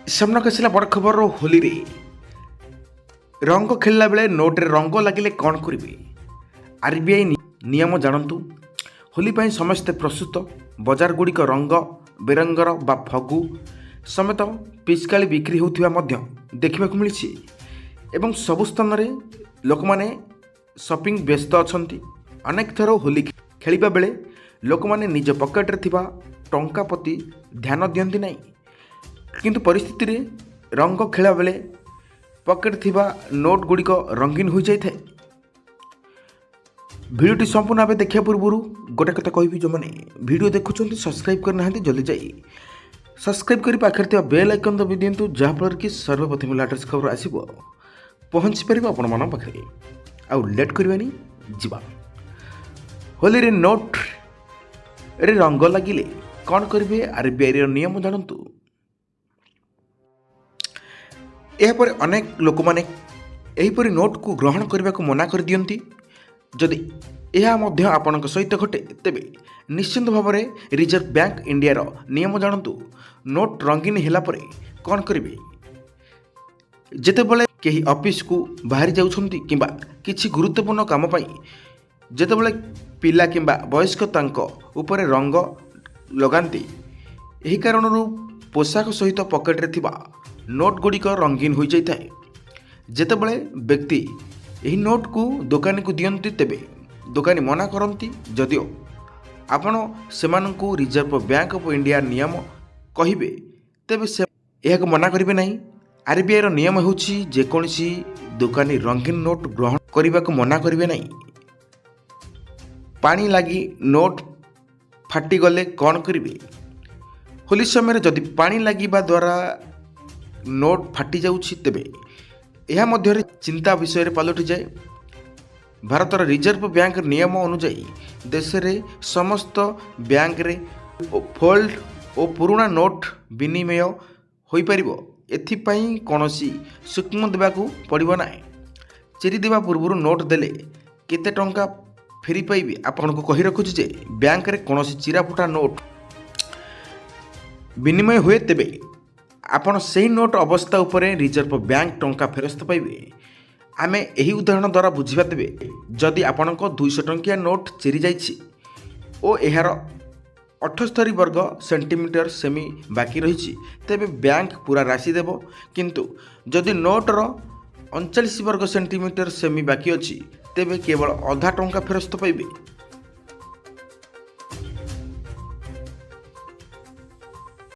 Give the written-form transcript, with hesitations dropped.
ସାମ୍ନାକୁ ଆସିଲା ବଡ଼ ଖବର। ହୋଲିରେ ରଙ୍ଗ ଖେଳିଲା ବେଳେ ନୋଟ୍ରେ ରଙ୍ଗ ଲାଗିଲେ କ'ଣ କରିବେ? ଆର୍ବିଆଇ ନିୟମ ଜାଣନ୍ତୁ। ହୋଲି ପାଇଁ ସମସ୍ତେ ପ୍ରସ୍ତୁତ। ବଜାର ଗୁଡ଼ିକ ରଙ୍ଗ ବେରଙ୍ଗର ବା ଫଗୁ ସମେତ ପିଚକାରୀ ବିକ୍ରି ହେଉଥିବା ମଧ୍ୟ ଦେଖିବାକୁ ମିଳିଛି ଏବଂ ସବୁ ସ୍ଥାନରେ ଲୋକମାନେ ସପିଂ ବ୍ୟସ୍ତ ଅଛନ୍ତି। ଅନେକ ଥର ହୋଲି ଖେଳିବା ବେଳେ ଲୋକମାନେ ନିଜ ପକେଟରେ ଥିବା ଟଙ୍କା ପ୍ରତି ଧ୍ୟାନ ଦିଅନ୍ତି ନାହିଁ, କିନ୍ତୁ ପରିସ୍ଥିତିରେ ରଙ୍ଗ ଖେଳିବା ବେଳେ ପକେଟ ଥିବା ନୋଟ୍ ଗୁଡ଼ିକ ରଙ୍ଗୀନ ହୋଇଯାଇଥାଏ। ଭିଡ଼ିଓଟି ସମ୍ପୂର୍ଣ୍ଣ ଭାବେ ଦେଖିବା ପୂର୍ବରୁ ଗୋଟେ କଥା କହିବି, ଯେଉଁମାନେ ଭିଡ଼ିଓ ଦେଖୁଛନ୍ତି, ସବସ୍କ୍ରାଇବ୍ କରିନାହାନ୍ତି, ଜଲ୍ଦି ଯାଇ ସବସ୍କ୍ରାଇବ୍ କରି ପାଖରେ ଥିବା ବେଲ୍ ଆଇକନ୍ ଦବାଇ ଦିଅନ୍ତୁ, ଯାହାଫଳରେ କି ସର୍ବପ୍ରଥମେ ଲାଟେଷ୍ଟ ଖବର ଆସିବ, ପହଞ୍ଚି ପାରିବ ଆପଣମାନଙ୍କ ପାଖରେ। ଆଉ ଲେଟ୍ କରିବାନି, ଯିବା। ହୋଲିରେ ନୋଟ୍ରେ ରଙ୍ଗ ଲାଗିଲେ କ'ଣ କରିବେ? ଆର୍ବିଆଇର ନିୟମ ଜାଣନ୍ତୁ। ଏହାପରେ ଅନେକ ଲୋକମାନେ ଏହିପରି ନୋଟ୍କୁ ଗ୍ରହଣ କରିବାକୁ ମନା କରିଦିଅନ୍ତି। ଯଦି ଏହା ମଧ୍ୟ ଆପଣଙ୍କ ସହିତ ଘଟେ, ତେବେ ନିଶ୍ଚିନ୍ତ ଭାବରେ ରିଜର୍ଭ ବ୍ୟାଙ୍କ ଇଣ୍ଡିଆର ନିୟମ ଜାଣନ୍ତୁ। ନୋଟ୍ ରଙ୍ଗୀନ ହେଲା ପରେ କ'ଣ କରିବେ? ଯେତେବେଳେ କେହି ଅଫିସକୁ ବାହାରି ଯାଉଛନ୍ତି କିମ୍ବା କିଛି ଗୁରୁତ୍ୱପୂର୍ଣ୍ଣ କାମ ପାଇଁ, ଯେତେବେଳେ ପିଲା କିମ୍ବା ବୟସ୍କ ତାଙ୍କ ଉପରେ ରଙ୍ଗ ଲଗାନ୍ତି, ଏହି କାରଣରୁ ପୋଷାକ ସହିତ ପକେଟରେ ଥିବା ନୋଟ୍ ଗୁଡ଼ିକ ରଙ୍ଗୀନ ହୋଇଯାଇଥାଏ। ଯେତେବେଳେ ବ୍ୟକ୍ତି ଏହି ନୋଟ୍କୁ ଦୋକାନୀକୁ ଦିଅନ୍ତି, ତେବେ ଦୋକାନୀ ମନା କରନ୍ତି। ଯଦିଓ ଆପଣ ସେମାନଙ୍କୁ ରିଜର୍ଭ ବ୍ୟାଙ୍କ ଅଫ୍ ଇଣ୍ଡିଆ ନିୟମ କହିବେ, ତେବେ ସେ ଏହାକୁ ମନା କରିବେ ନାହିଁ। ଆର୍ବିଆଇର ନିୟମ ହେଉଛି, ଯେକୌଣସି ଦୋକାନୀ ରଙ୍ଗୀନ ନୋଟ୍ ଗ୍ରହଣ କରିବାକୁ ମନା କରିବେ ନାହିଁ। ପାଣି ଲାଗି ନୋଟ୍ ଫାଟିଗଲେ କ'ଣ କରିବେ? ହୋଲି ସମୟରେ ଯଦି ପାଣି ଲାଗିବା ଦ୍ୱାରା ନୋଟ୍ ଫାଟିଯାଉଛି, ତେବେ ଏହା ମଧ୍ୟରେ ଚିନ୍ତା ବିଷୟରେ ପାଲଟିଯାଏ। ଭାରତର ରିଜର୍ଭ ବ୍ୟାଙ୍କ ନିୟମ ଅନୁଯାୟୀ ଦେଶରେ ସମସ୍ତ ବ୍ୟାଙ୍କରେ ଫୋଲ୍ଡ ଓ ପୁରୁଣା ନୋଟ୍ ବିନିମୟ ହୋଇପାରିବ। ଏଥିପାଇଁ କୌଣସି ଶୁଳ୍କ ଦେବାକୁ ପଡ଼ିବ ନାହିଁ। ଚିରି ଦେବା ପୂର୍ବରୁ ନୋଟ୍ ଦେଲେ କେତେ ଟଙ୍କା ଫେରି ପାଇବେ? ଆପଣଙ୍କୁ କହି ରଖୁଛି ଯେ ବ୍ୟାଙ୍କରେ କୌଣସି ଚିରାଫୁଟା ନୋଟ୍ ବିନିମୟ ହୁଏ, ତେବେ ଆପଣ ସେହି ନୋଟ୍ ଅବସ୍ଥା ଉପରେ ରିଜର୍ଭ ବ୍ୟାଙ୍କ ଟଙ୍କା ଫେରସ୍ତ ପାଇବେ। ଆମେ ଏହି ଉଦାହରଣ ଦ୍ୱାରା ବୁଝିବା। ତେବେ ଯଦି ଆପଣଙ୍କ 200 ଟଙ୍କିଆ ନୋଟ୍ ଚିରି ଯାଇଛି ଓ ଏହାର 78 ବର୍ଗ ସେଣ୍ଟିମିଟର ସେମି ବାକି ରହିଛି, ତେବେ ବ୍ୟାଙ୍କ ପୁରା ରାଶି ଦେବ। କିନ୍ତୁ ଯଦି ନୋଟ୍ର 39 ବର୍ଗ ସେଣ୍ଟିମିଟର ସେମି ବାକି ଅଛି, ତେବେ କେବଳ ଅଧା ଟଙ୍କା ଫେରସ୍ତ ପାଇବେ।